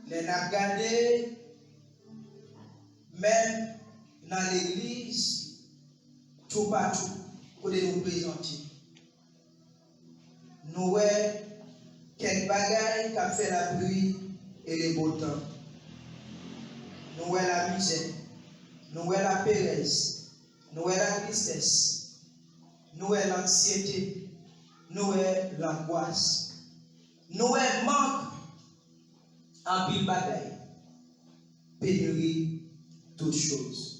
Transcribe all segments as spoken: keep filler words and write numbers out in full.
Lè n ap gade, menm nan legliz, toupatou kote nou prezante, nou wè kèk bagay k ap fè lapli e le bo tan. Nou wè lamizè, nou wè laperèz, nou wè latristès, nou wè lanksyete, nou wè langwas, nou wè mank anpil bagay. Pénurie toutes choses.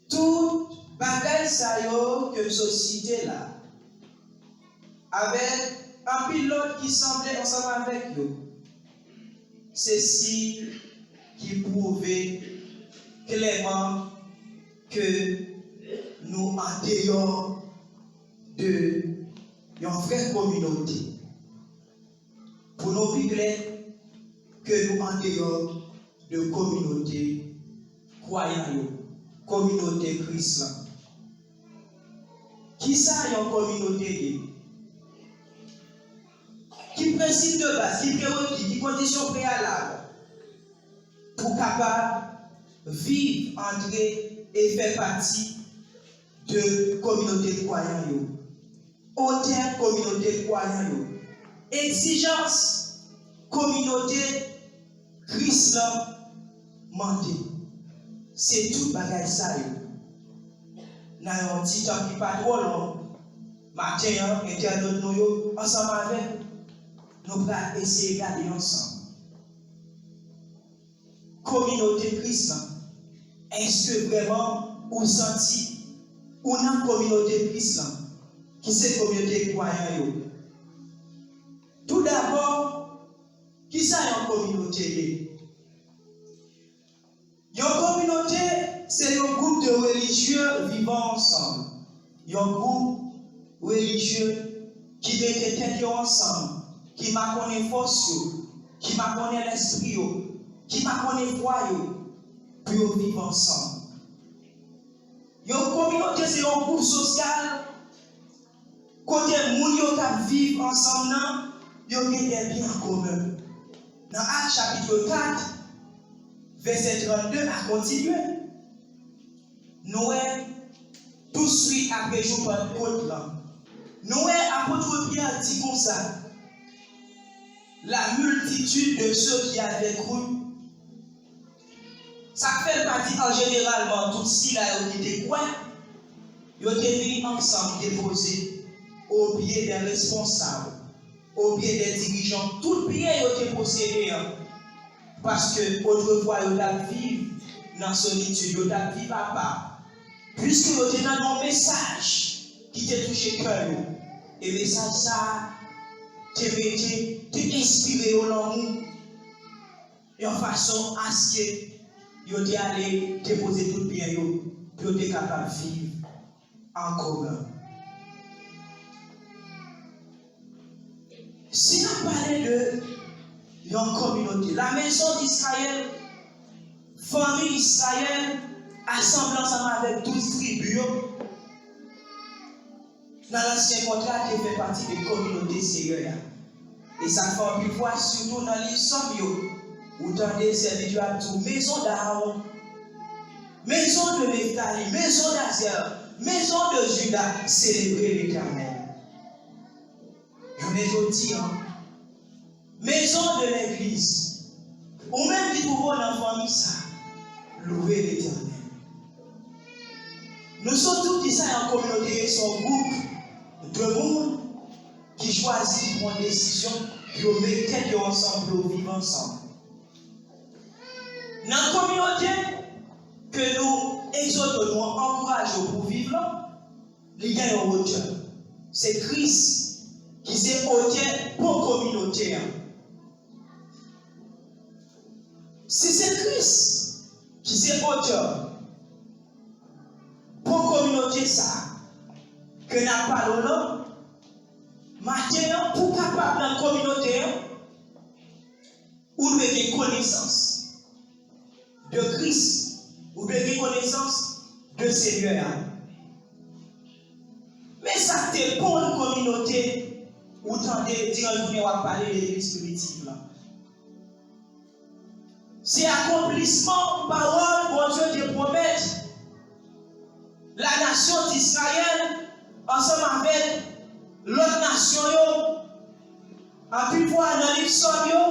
Tout bagay sa yo ke m sot site la, avèk anpil lòt ki sanble ansanm avèk yo, se siy ki pwouve klèman ke nou andeyò de yon vrè kominote. Pou nou pi klè, ke nou andeyò de kominote kwayan yo, kominote Kris lan. Kisa yon kominote ye? Ki prensip de baz, ki prereki, ki kondisyon preyalab pou kapab viv, antre e fè pati de kominote kwayan yo, otè kominote kwayan yo, egzijans kominote Kris lan mande. Se tout bagay sa yo. Nan yon ti tan ki pa twò long, maten an, entènot nou yo, ansanm avèk nou, nou pral eseye gade ansanm. Kominote Kris lan, èske vrèman ou santi ou nan kominote Kris lan, ki se kominote kwayan yo? Toudabò, kisa yon kominote ye? Yon kominote se yon gwoup de relijye vivan ansanm. Yon gwoup relijye ki mete tèt yo ansanm, ki makonnen fòs yo, ki makonnen lèspri yo, ki makonnen fwa yo, pou yo viv ansanm. Yon kominote se yon gwoup sosyal kote moun yo k ap viv ansanm nan, yo gen dè byen an komen. Nan Ak chapit kat, vèsè trannde a kontinye, nou wè touswit apre jou Pantekòt lan, nou wè apot Pyè di konsa, la multitude de ceux qui avaient cru. Sa k fè l pa di an jeneralman tout sila yo ki te kwè, yo te vin ansanm depoze o pye dè responsab, o pye dè dirijan tout byen yo te posede an. Paske otrefwa yo t ap viv nan solitid, yo t ap viv apa. Piske yo te nan yon mesaj ki te touche kè yo, e mesaj sa a te mete, te enspire yo lanmou, yon fason aske yo te ale depoze tout byen yo pou yo te kapab viv an komen. Si n ap pale de yon kominote, la maison d'Israël, fanmi Izrayèl, asanble ansanm avèk douz tribi yo, nan Ansyen Kontra te fè pati de kominote Seyè a. E sa k fè anpil fwa, sitou nan liv Sòm yo, ou tande sèvitè a ap di w, maison d'Aaron, maison de Nephtalim, maison d'Aser, maison de Juda, célébrez l'Éternel. Jounen jodi a, maison de l'église, ou menm ki twouve w nan fanmi sa, louwe Letènèl. Nou sot di w kisa yon kominote ye, se yon gwoup de moun ki chwazi, ki pran desizyon pou yo met tèt yo ansanm, pou yo viv ansanm. Nan kominote ke nou egzòte w, nou ankouraje w pou w viv lan, li gen yon otè. Se Kris ki se otè bon kominote an. Si se Kris ki se otè bon kominote sa a ke n ap pale w lan, maten an, pou w kapab nan kominote an, ou dwe gen konesans de Kris, ou dwe gen konesans de Senyè a. Men sa k te ponn kominote, ou tande diran jounen w ap pale legliz primitiv la. Se akonplisman pawòl Bondye te pwomèt lanasyon Dizrayèl ansanm avèk lòt nasyon yo. Anpil fwa nan liv Sòm yo,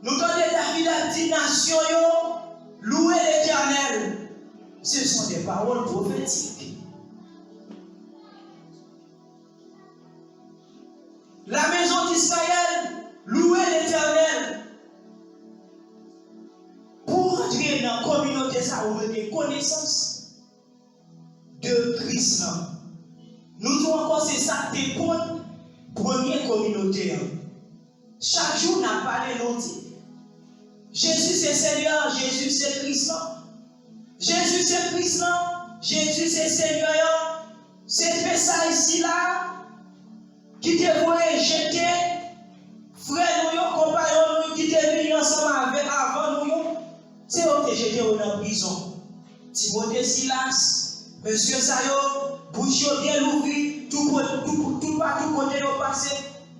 nou tande David ap di nasyon yo, louez l'Éternel. Ce sont des paroles prophétiques. La maison d'Israël, louez l'Éternel. Pou w antre nan kominote sa, ou dwe gen konesans de Kris lan. Nou di w ankò, se sa k te ponn premye kominote an. Chak jou n ap pale, nou di, Jezi se Senyè, Jezi se Kris lan. Jezi se Kris lan, Jezi se Senyè an. Se mesaj sila ki te voye jete frè nou yo, konpayon nou yo ki te vini ansanm avè, avan nou yo, se yo ki te jete yo nan prizon. Timote, Silas, mesye sa yo, bouch yo byen louvri, tout kot-, tout, tout patou kote yo pase,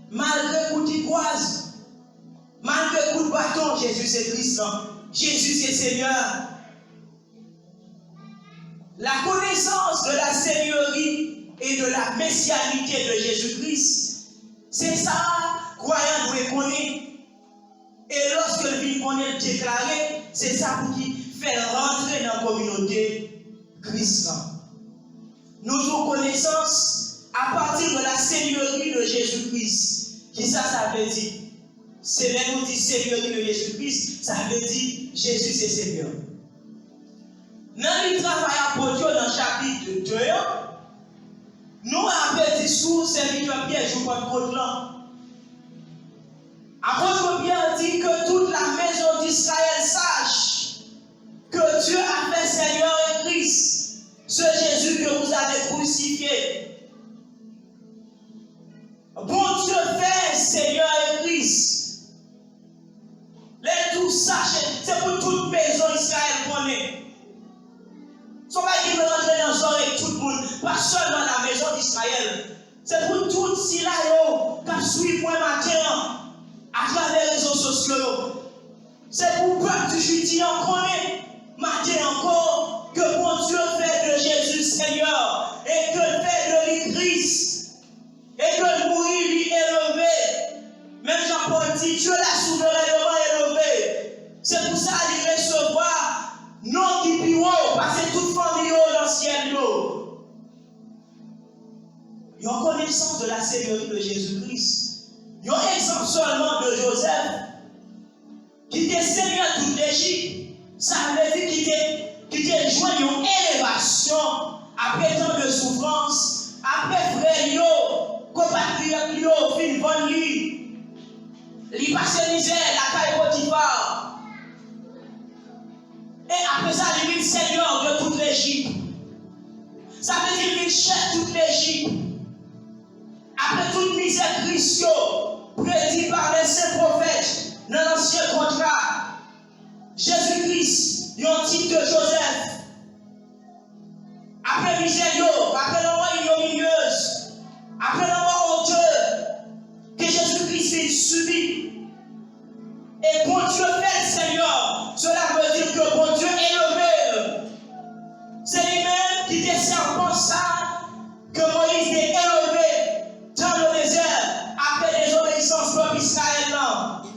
malgre kout ikwaz, malgre kout baton, Jezi se Kris lan, Jezi se Senyè. La connaissance de la Seigneurie et de la messianité de Jésus-Christ, se sa kwayan dwe konnen. E lòske l vin konnen, l deklare, se sa pou ki fè l rantre nan kominote Kris lan. Nou di w konesans à partir de la Seigneurie de Jésus-Christ. Kisa sa vle di? Se lè nou di Seigneurie de Jésus-Christ, sa vle di Jezi se Senyè. Nan liv Travay Apot yo, nan chapit de an, nou raple diskou sèvitè Pyè jou Pantkot lan. Apot Pyè di, que toute la maison d'Israël sache que Dieu a fait Seigneur et Christ ce Jésus que vous avez crucifié. Bondye fè Senyè e Kris. Lè l di w sache, se pou tout mezon Izrayèl konnen. Se yon bagay ki dwe rantre nan zòrèy tout moun, pa sèlman la maison d'Israël. Se pou tout sila yo k ap swiv mwen maten an atravè rezo sosyo yo. Se pou pèp di Jidi an konnen maten ankò ke Bondye fè de Jezi Senyè e ke l fè de li Kris e ke l mouri, li eleve. Menm jan Pòl di, Dieu l'a souverainement élevé. Se pou sa li resevwa non ki pi wo pase tout fanmi yo nan syèl yo. Yon konesans de la Seigneurie de Jésus-Christ. Yon egzanp sèlman de Joseph, ki te senyè tout Lejip, sa vle di ki te, ki te jwenn yon elevasyon apre tan de soufrans, apre frè l yo, konpatriyòt li yo fin vann li. Li pase mizè lakay Potifa. E apre sa, li vin senyè de tout Lejip. Sa vle di li vin chèf tout Lejip. Apre tout mizè Kris yo, predi pa lè sen pwofèt nan Ansyen Kontra, Jezi Kris, yon tit de Joseph. Apre mizè yo, apre lanmò ignominyez, apre lanmò onte ke Jezi Kris vin sibi, e Bondye fè l Senyè, cela veut dire que Bondye eleve l. Se li menm ki te sèpan sa ke Moyiz te eleve dans le désert apre dezobeyisans pèp Izrayèl lan.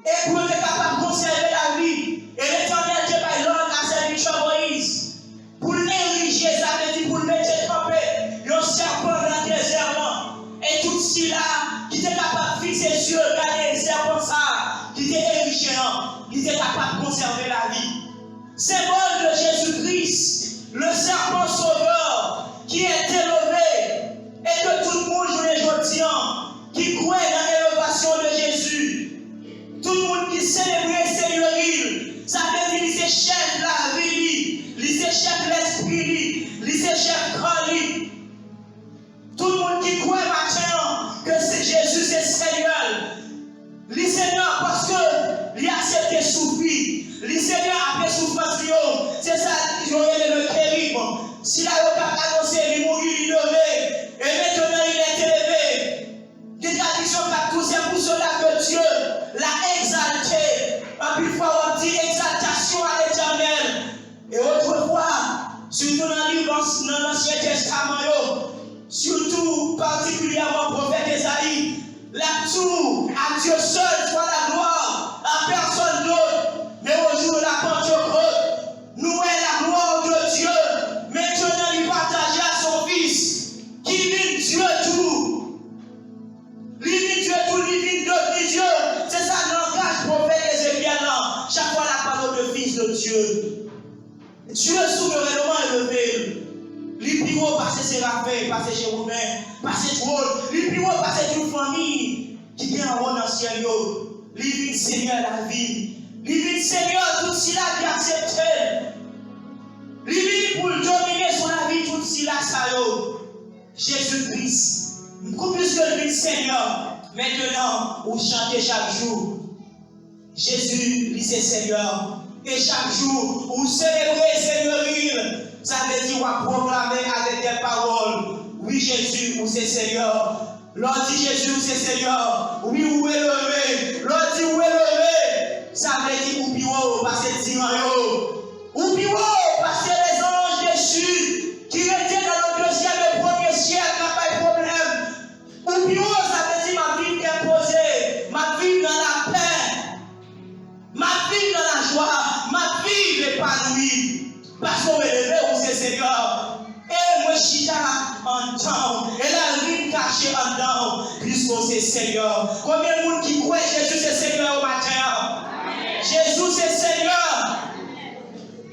E pou yo te kapab konsève lavi, e Letènèl te bay lòd a sèvitè Moyiz pou l erije, sa vle di pou l mete kanpe yon sèpan nan dezè lan. E tout sila ki te kapab fikse zye yo gade sèpan sa a ki te erije an, li te kapab konsève lavi. Symbole de Jésus-Christ, le serpent sauveur qui est élevé et que tout moun jounen jodi an ki kwè nan elevasyon de Jezi. Tout moun ki selebre Senyè li, sa vle di li se chèf lavi li, li se chèf lespri li, li se chèf kò li. Tout moun ki kwè maten an ke se Jezi se Senyè l, li Senyè paske li aksepte soufri, li Senyè apre soufrans li yo, se sa yo rele le kerib. Sila yo k ap anonse li mouri, cela que Dieu l'a exalté. Anpil fwa w ap di, exaltation à l'Éternel. E otrefwa, sitou nan liv ans-, nan Ansyen Testaman yo, sitou patikilyèman pwofèt Ezayi, l ap di w, à Dieu seul soit la gloire, à personne d'autre. Mais au jour de la Pentecôte, nou wè la gloire de Dieu, mentnan li pataje a son Fis, ki vin Dye tou. Li vin Dye tou, li vin devni Dye. Se sa langaj pwofèt Ezekyèl lan. Chak fwa l ap pale de Fils de Dieu. Dieu souverainement élevé. Li pi wo pase serafen, pase chewomen, pase twòn. Li pi wo pase tout fanmi ki gen anwo nan syèl yo. Li vin Senyè lavi. Li vin Senyè tout sila ki aksepte l. Li vini pou l domine sou lavi tout sila sa yo. Jezi Kris, kou plis ke l vin Senyè, mentnan ou chante chak jou. Jezi, li se Senyè. E chak jou, ou selebre Senyori l. Sa vle di w ap pwoklame avèk dè pawòl, wi, Jezi, ou se Senyè. Lè w di Jezi, ou se Senyè, wi, ou eleve. Lè w di ou eleve, sa vle di ou pi wo pase tiran yo. Ou pi wo pase lèzanj desu ki rete nan yon dezyèm e premye syèk k ap bay pwoblèm. Ou pi wo, sa vle di m ap viv kè poze, m ap viv nan lapè, m ap viv nan lajwa, m ap viv epanoui. Paske w eleve, ou se Senyè. E mwen chita anndan w, e lari m kache anndan w, piske w se Senyè. Konbyen moun ki kwè Jezi se Senyè yo maten an? Jezi se Senyè.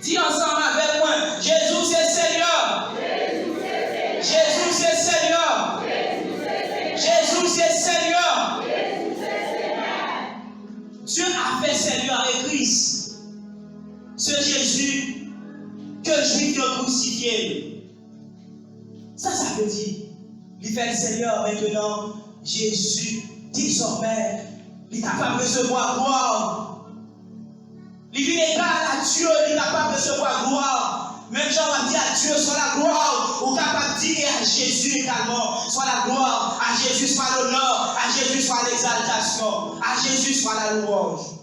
Di ansanm avèk mwen, Jezi se Senyè. Jezi se Senyè. Jezi se Senyè. Dieu a fait Seigneur et Christ ce Jésus que Juif yo krusifye. Sa sa vle di? Li fè l Senyè mentnan, Jezi, dezòmè, li kapab resevwa glwa. Li vin egal a Dye, li kapab resevwa glwa. Menm jan w ap di à Dieu soit la gloire, ou kapab di et à Jésus également, soit la gloire, à Jésus soit l'honneur, à Jésus soit l'exaltation, à Jésus soit la louange.